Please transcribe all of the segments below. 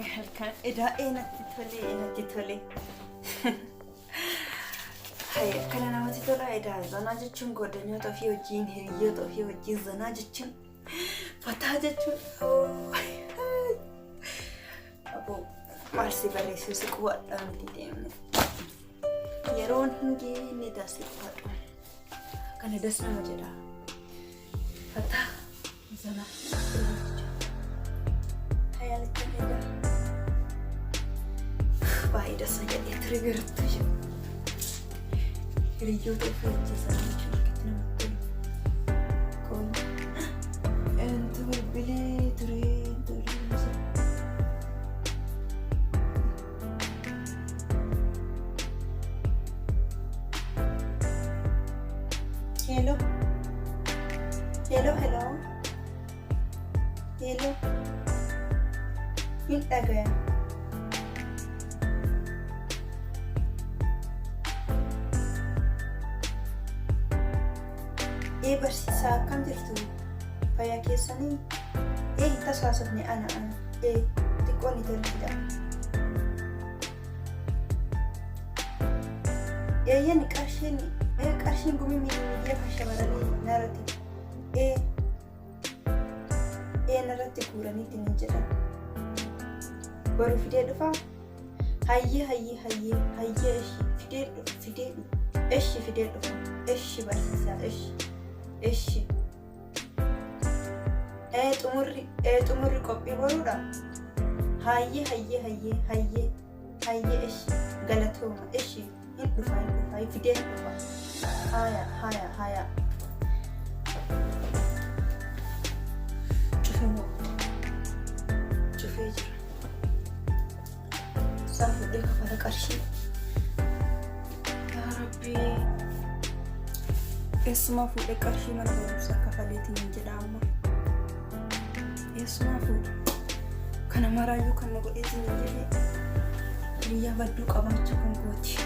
Halkan edaa'ee natti tolee natti tolee. Hayi akkana namatti tola edaa zanaa jechuun goddanyoota ofii wajjin hiriyoota ofii wajjin zanaa jechuun fataa jechuun. Aboo maal si barreessuu si quwadhaa miti deemne. Yeroon hin geenye taasii quwadhu. Kana das nama jedha. Fataa zanaa jechuun. Hayaalicha edaa. Baay'ee das na jedhee ture gartuu jiru. Hiriyoota ofii wajjin zanaa jechuun akkatti namatti tola. Qoon. Entu bilbilee ture entu bilbilee ture. Hello. Hello, hello. Hello. Hin dhagaya. Ee barsiisaa akkam jirtu? Fayyaa keessanii? Ee hin tasaasofne ana ana. Ee xiqqoo ni tolchidha. Eeyyan qarshiin ee qarshiin gumii miidiyaa kan shamarranii narratti ee ee narratti guuraniitti ni jedhan. Boru fidee dhufaa? Hayyee hayyee hayyee hayyee eshi fidee dhufa fidee dhufa eshi fidee dhufa eshi barsiisaa eshi eshi. Ee xumurri ee xumurri qophii boruudha. Hayyee hayyee hayyee hayyee hayyee eshi galatooma eshi hin dhufa hin dhufa fidee hin dhufa. Haya haya haya. Cufee moo cufee jira. Isaa fuudhee kafala qarshii. Yaa Rabbii. Eessumaa fuudhee qarshii mana barumsaa kafaleetiin hin jedha amma. Eessumaa fuudhe. Kana maraayyuu kan na godheetiin hin jedhe hiriyyaa badduu qabaachuu kan kooti.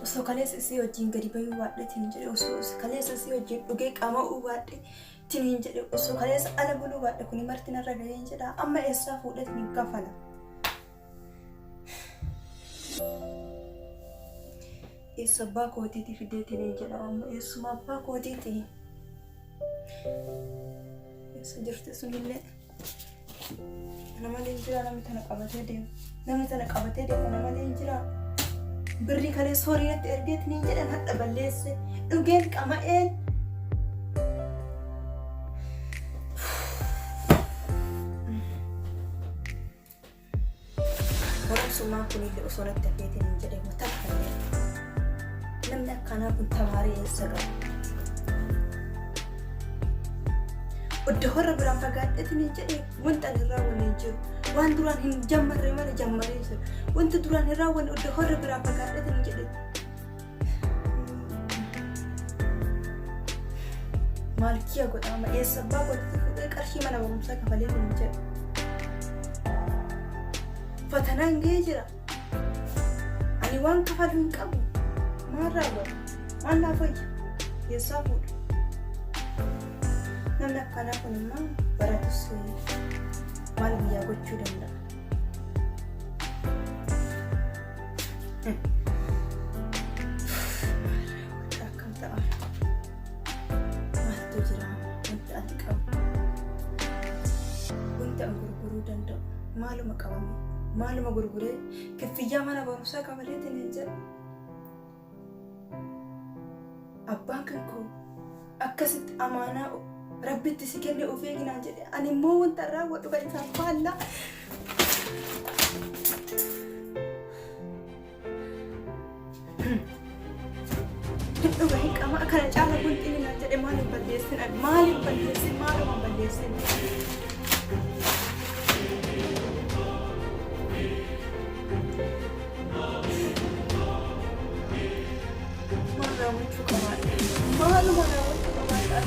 Osoo kaleessa isii wajjin gadi bayuu baadheetiin hin jedhe osoo kaleessa isii wajjin dhugee qama'uu baadhe tin hin jedhe osoo kaleessa ala buluu baadhe kuni marti narra gahee hin jedha amma eessaa fuudheetiin hin kafala. Eessa abbaa kootiiti fideetiin hin jedha amma eessuma abbaa kootiiti. Eessa jirti sunillee. Ana malee hin jira namni tana qabatee deemu. Namni tana qabatee deemu ana malee hin jira. Birrii kaleessa horii natti ergeetiin hin jedhan hadha balleesse. Dhugeen qama'een. Barumsumaan kunillee osoo natti hafeetiin hin jedhe takka illee. Namni akkanaa kun tamaarii eessa qaba? Odda warra biraan fagaadheetiin hin jedhe wanta ani hin raawwanne hin jiru. Waan duraan hin jammarre malee jammaree jira. Wanta duraan hin raawwanne odda warra biraan fagaadheetiin hin jedhe. Maal kiyya godhaama eessa abbaa kootitti fuudhee qarshii mana barumsaa kafalee hin jedhu. Fatanaan gahee jira. Ani waan kafalu hin qabu. Maal raawwadha? Maal naaf wayya? Eessaa fuudha? Namni akkanaa kun immoo baratus maal biyyaa gochuu danda'a? Akkam ta'a? Maaltu jira? Wanta ati qabu. Wanta an gurguruu danda'u. Maaluma qabame? Maaluma gurguree kiffiyyaa mana barumsaa kafaleetiin hin jedhu. Abbaan kan koo akkasitti amaanaa rabbitti si kenne of eeginaan jedhe ani immoo wanta raawwadhu kan isaan faallaa. Hin dhuga hin qama kana caala kun xinina jedhe maal hin balleessin ani maal hin balleessin maaluma hin balleessin. Maal raawwachuu qabaadha? Maaluma raawwachuu qabaadha?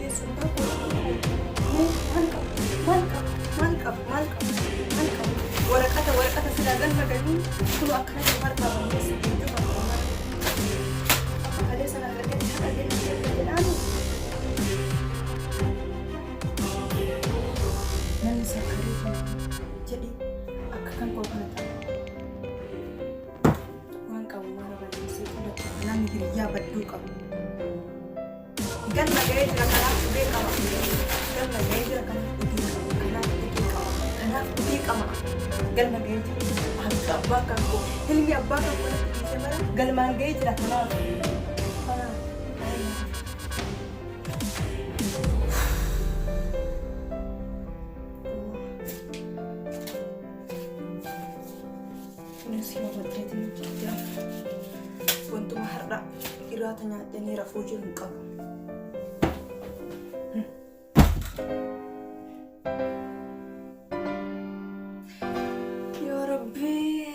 Eessummaa koo maal qaba? Maal qaba? Maal qaba? Maal qaba? Maal qaba? Waraqata waraqata silaa galma galuu kun akkanatti harkaa balleessa jechuudha. Amma kalee sana argatti haqa jedhamu. Namni Namni sakkaree kan jedhe akka kan koo kana ta'a. Waan qabu mara balleessee tola namni hiriyyaa badduu qabu. Galma ga'ee jira kanaaf dhugee qaba. Galma ga'ee jira kanaaf dhugee qaba. Kanaaf dhugee qaba. Kanaaf dhugee qaba. Galma ga'ee jira. Akka abbaa kan koo ilmi abbaa kan koo natti dhiise mara galmaan ga'ee jira kanaaf. Kanaaf. Kunis yoo baddeetiin jira. Wantuma har'a iraata nyaadhanii rafuu jiru hin qabu. Yaa Rabbii.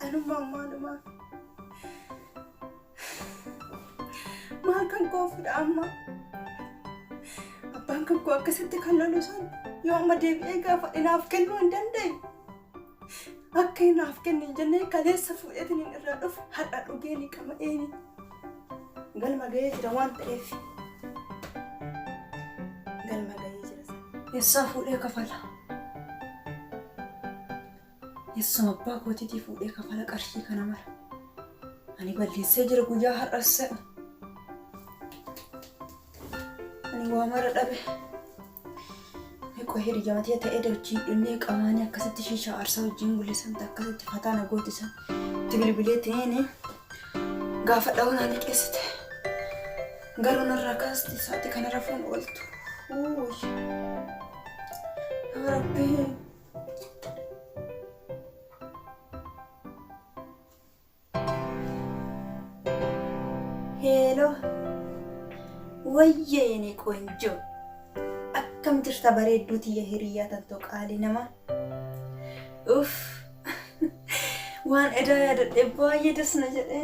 Anummaa maalumaa. Maal kan koo fudha amma? Abbaan kan koo akkasitti kan lolu san yoo amma deebi'ee gaafa inaaf kennuu hin dandeenye. Akka inaaf kennu hin jennee kaleessa fuudheetiin hin irraa dhufu har'a dhugee ni qama'eeni. Galma ga'ee jira waan ta'eef. Galma ga'ee jira sana. Eessaa fuudhee kafala? Eessuma abbaa kootiitii fuudhee kafala qarshii kana mara? Ani balleessee jira guyyaa har'as se'u. Ani waa mara dhabe. Meeqoo hiriyyamatee ta'ee dachii dhunnee qamaanii akkasitti shiishaa aarsaa wajjin gullisan akkasitti fataa na gootisan. Itti bilbilee ta'een gaafa dha'uu naa liqeessite. Garuu narraa kaasti sa'aatii kana rafuun ooltu. Uuy. Yaa Rabbii. Heeloo wayyee የኔ ቆንጆ akkam jirta bareedduu tiyya hiriyyaa tantoo qaalii namaa uff waan edaa yaadadhe baay'ee das na jedhe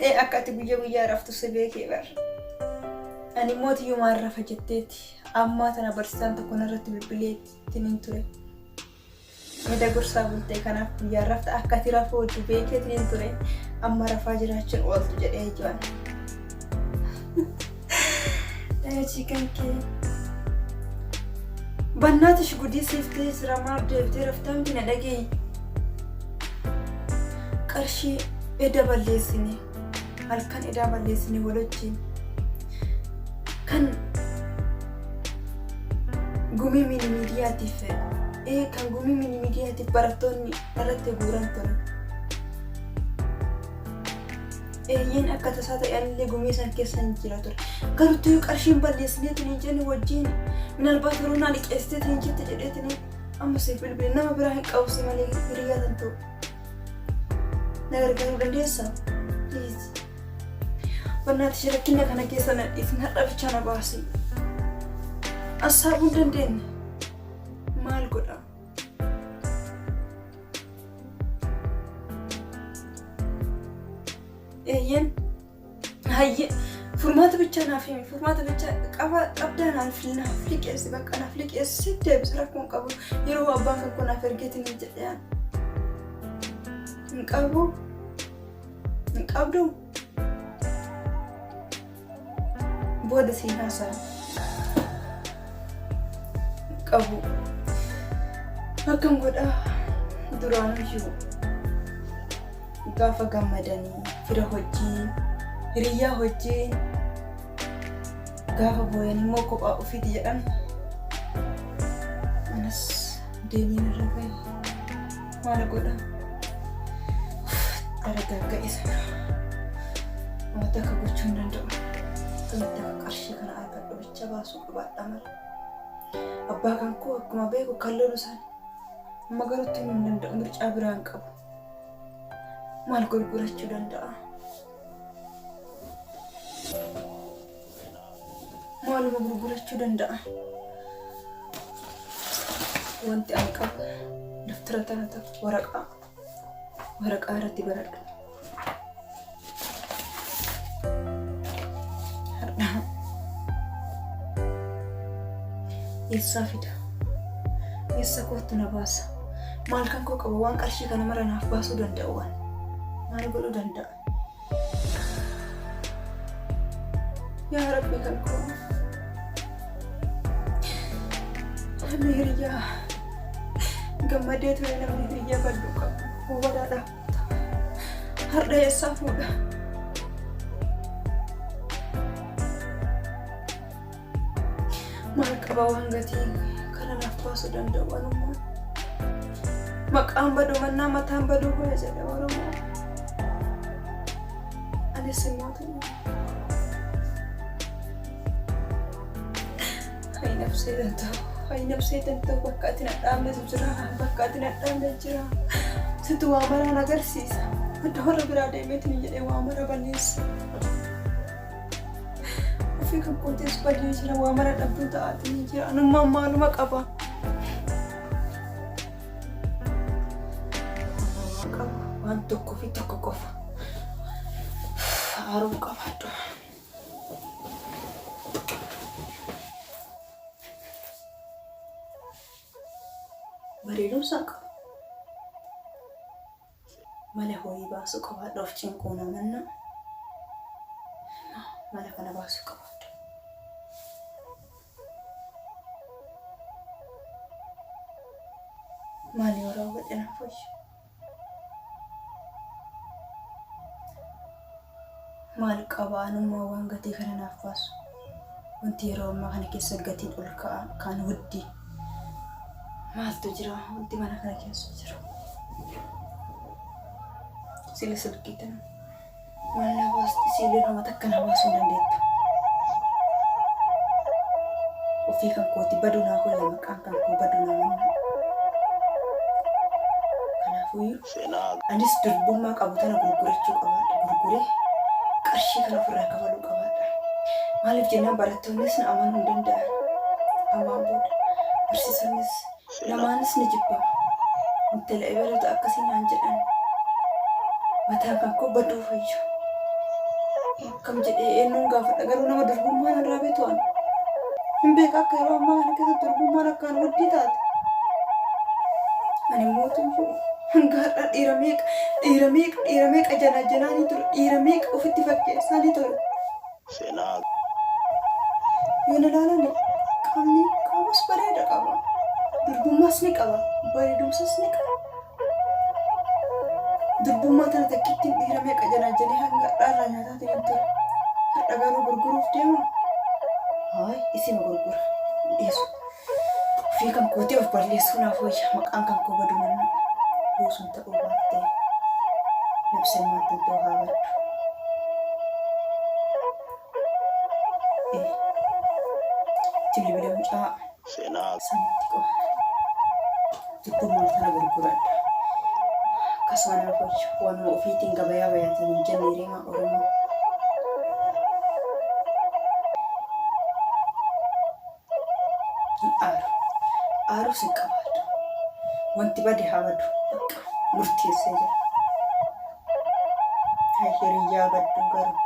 Ee akka ati guyya guyyaa raftu si beekee bar. Ani immoo tiyyumaan rafa jetteeti. Ammaa tana barsiisaan tokko narratti bilbileetti nin ture. Eda gorsaa bultee kanaaf guyyaa rafta akka ati rafuu hoddu beekeeti nin ture. Amma rafaa jiraachuun ooltu jedhee jiran. Hojii kan kee. Bannaatish gudii siif ta'ee jira maal deebitee raftaa miti na dhageeyi. Qarshii eda balleessine halkan edaa balleessine wal wajjin kan gumii mini miidiyaatiif ee kan gumii mini miidiyaatiif barattoonni irratti guuran turan. Eeyyeen akka tasaa ta'e anillee gumii san keessa hin jira ture. Garuu qarshiin balleessineetiin hin jenne wajjin minalbaat yeroo naa liqeessiteetiin hin jette jedheetiin amma siif bilbile nama biraa hin qabu si malee hiriyyaa tan ta'u. Na gargaaruu dandeessaa? Please. Bannaati rakkina kana keessa na dhiisin har'a bichaa na baasi. Assaabuu hin dandeenye. Maal godha? Eeyyeen. Hayyee. Furmaata bichaa naaf himi. Furmaata bichaa qaba qabdaa naaf naaf liqeessi bakka naaf liqeessi si deebisa rakkoon qabu. Yeroo abbaan kan koo naaf ergeetiin hin jedhe yaan. Hin qabu. Hin qabdu. Booda siin haasa'a. Qabu. Akkam godhaa duraanuyyuu gaafa gammadanii fira hojii hiriyyaa hojii gaafa booyan immoo kophaa ofiiti jedhan anas deebiin irra ga'e maal godha dargagga'e sana wanta akka gochuu hin danda'u akkamitti akka qarshii kana argadhu bicha baasuu qabaadha malee abbaa kan koo akkuma beeku kan lolu san amma garuutti himuu hin danda'u mircaa biraa hin qabu maal gurgurachuu danda'a maaluma gurgurachuu danda'a wanti ani qabu daftara tana ta'u waraqaa waraqaa irratti baradhu. Har'a eessaa fida? Eessa kootu na baasa? Maal kan koo qaba waan qarshii kana mara naaf baasuu danda'u waan. Maal godhuu danda'a? Yaa Rabbi kan koo. Namni hiriyyaa gammadee ture namni hiriyyaa badduu qabu hubataa dhaabbata. Har'a eessaa fuudha? Maal qaba waan gatii kana naaf baasuu danda'u anummaa. Maqaan baduu mannaa mataan baduu hooya jedhe Oromoo. Anis immoo ta'u. Hayi nafsee danda'u. Hayi nafsee danda'u bakka ati na dhaabnetu jira. Bakka ati na dhaabne jira. Situ waa maraan agarsiisa. Iddoo warra biraa deemeetiin jedhee waa mara balleessa. Ofii kan kootiis badee jira waa mara dhabduu ta'aatii jira. Anummaan maaluma qaba. Qaba waan tokko fi tokko qofa. Aaruu qabaadhu. Bareedumsa qaba. Mala horii baasuu qabaadha of cinquu namanna. Mala kana baasuu qabaadha. Maali yoo raawwadhe naaf wayya? Maal qaba anummaa waan gatii kana naaf baasu? Wanti yeroo ammaa kana keessa gatiin ol ka'a kaan wuddii. Maaltu jira wanti mana kana keessa jiru? Sila silkii tana maal naa baasti? Siileen homa takka naa baasuu hin dandeettu. Ofii kan kooti baduu naa holla maqaan kan koo baduu naa manna. Kanaafuyyuu Seenaa anis durbummaa qabu tana gurgurachuu qabaadha. Gurguree qarshii kana ofirraa kafaluu qabaadha. Maaliif jennaan barattoonnis na amanuu hin danda'an. Ammaan booda barsiisonnis Seenaa namaanis ni jibbama. Intala ebeluutu akkasii naan jedhan. Mataan kan koo baduu fayyu. Akkam jedhee eenyuun gaafadha garuu nama durbummaa narraa bitu an. Hin beeka akka yeroo ammaa kana keessatti durbummaan akkaan wuddii taate. Ani mootuyyuu hanga har'a dhiira meeqa dhiira meeqa dhiira meeqa janaa janaanii ture dhiira meeqa ofitti fakkeessaanii ture. Seenaa Yoo na ilaalani qaamni qaamas bareeda qaba. Durbummaas ni qaba. Bareedumsas ni qaba. Durbummaa tana takkittiin dhiira meeqa janaajjanee hanga har'aa irraa nyaataatiin hin ture. Har'a garuu gurguruuf deema. Haay isima gurgura. Hin dhiisu. Ofii kan kootii of balleessuu naaf wayya. Maqaan kan koo badu mannaa. Yoo sun ta'uu baattee nabseen maantantoo haa baddu. Ee. Bilbila mucaa Seenaa sanitti qofa. Durbummaa tana gurguradha. Akkasuma naaf wayya. Waanuma ofiitiin gabayaa bayaatan hin jenne rimaa Oromoo. Hin aaru. Aarus hin qabaadhu. Wanti bade haa badu. Bakka murteessee jira. Hay hiriyyaa badduu garuu.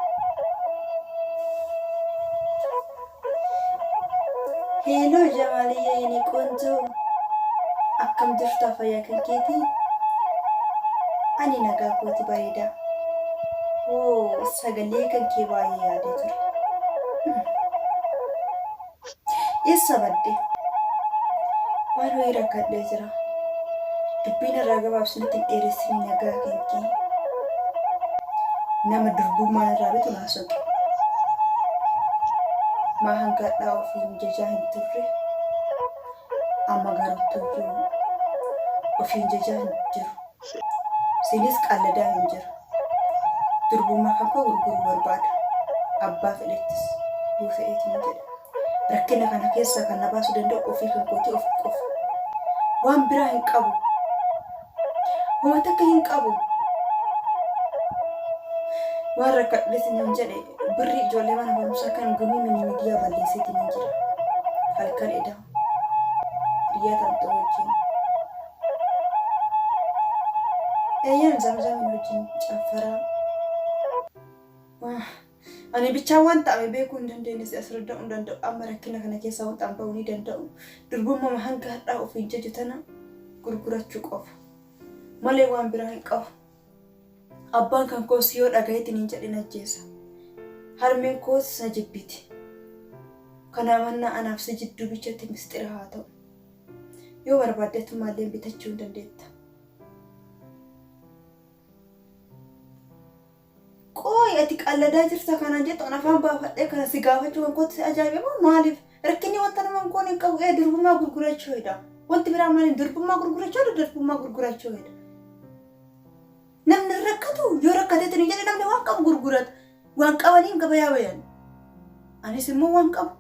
Heeloo Jamaaliyya የኔ ቆንጆ akkam jirta fayyaa kan keetii? Ani nagaa kooti bareeda. Oo sagalee kan kee baay'ee yaadee ture. Eessa badde? Waan ho'ii rakkadhee jira. Dubbiin irraa gabaabsinitti hin dheeressinii nagaa kan kee. Nama durbummaan irraa bitu naa soqe. Maa hanga hadhaa ofiin jajaa hin turre. Amma garuttuyyuu ofiin jajaa hin jiru. Siinis qalladaa hin jiru. Durbummaa kan koo gurguruu barbaada. Abbaa fedhettis yoo fe'eetiin jedha. Rakkina kana keessaa kan na baasuu danda'u ofii kan kootii of qofa. Waan biraa hin qabu. Homa takka hin qabu. Waan rakkadheetiin hin jedhe birrii ijoollee mana barumsaa kan gumii mini miidiyaa balleesseetiin hin jira. Halkan edaa. Hiriyaa tantoo wajjin. Eeyyaan zamzamin wajjin caffaraa. Ani bichaan waan ta'ame beekuu hin dandeenye si asirra hin danda'u. Amma rakkina kana keessaa waan ta'an ba'uu ni danda'u. Durbummaa hanga har'aa ofiin jaju tana gurgurachuu qofa. Malee waan biraa hin qabu. Abbaan kan koos yoo dhagayeetiin hin jedhin ajjeesa. Harmeen koos na jibbiti. Kanaa mannaa anaaf si jidduu bichatti mistira haa ta'u. Yoo barbaadde atumaallee bitachuu hin dandeetta. Qooyi ati qalladaa jirta kanaan jettu an afaan baafadhee kana si gaafachuu kan kootti si ajaa'ibe moo maaliif? Rakkinni wanta nama hin goone hin qabu ee durbummaa gurgurachuu hedha. Wanti biraa maali? Durbummaa gurgurachuu hedha, durbummaa gurgurachuu hedha. Namni rakkatu yoo rakkateetiin hin jedhe namni waan qabu gurgurata. Waan qabaniin gabayaa bayan. Anis immoo waan qabu.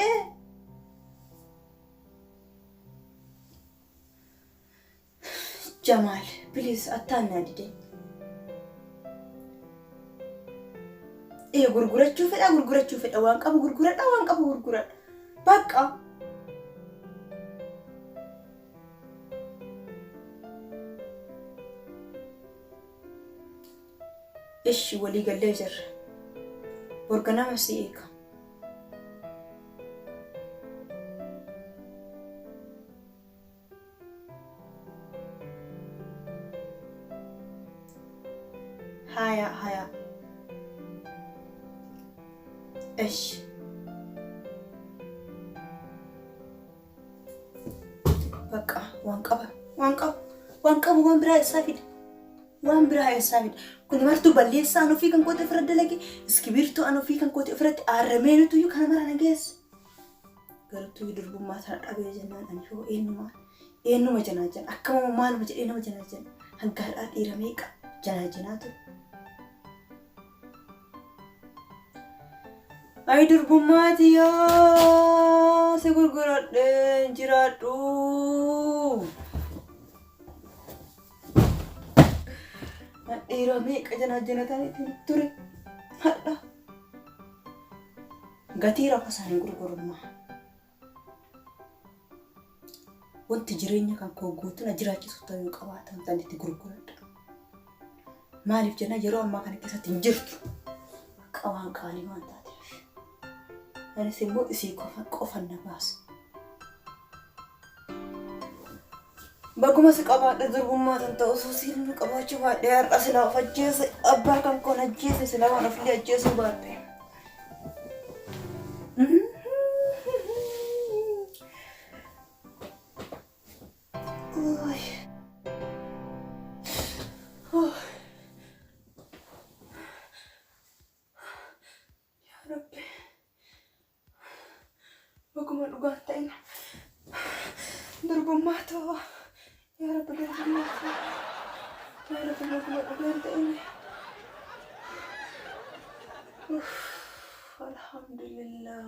Ee. Jamaal, please attaan naa dide. Ee gurgurachuu fedha, gurgurachuu fedha, waan qabu gurguradha, waan qabu gurguradha. Bakka. Ishi walii gallee jirra. Bor ganama si eega. Haya haya. Ishi. Bakka waan qaba, waan qabu, waan qabu, waan biraa eessaa fida? Waan biraa eessaa fida? Kun martuu balleessaa an ofii kan koote ofirra dalage, iskibirtoo an ofii kan koote ofirratti aarramee nutuyyuu kana mara na geesse. Gartuu durbummaa sana dhabee jennaan ani hoo eenyumaa eenyuma janaa jana akkamuma maaluma jedhee nama janaa jana hanga har'aa dhiira meeqa janaa janaa ture. Ay durbummaati yaa si gurguradheen jiraadhu. Dhiira meeqa janaa janataniitiin ture har'a. Gatii rafa isaanii gurgurummaa. Wanti jireenya kan koo guutuu na jiraachisu ta'uu qabaata wanta ani itti gurguradha. Maaliif jennaan yeroo ammaa kana keessatti hin jirtu. Akka waan qaalii waan taateef. Anis immoo isii qofa qofan na baasa. Baguma si qabaadhe durbummaa tan ta'u osoo siin qabaachuu baadhee har'a silaa of ajjeese, abbaa kan koon ajjeese, silaa waan ofillee ajjeesuu baadhe. Uy. Yaa Rabbi. Baguma dhugaan ta'in durbummaa too. Yaa Rabbi, durbummaa too. Yaa Rabbi, baguma dhugaan ta'in. Uff, alhamdulillah.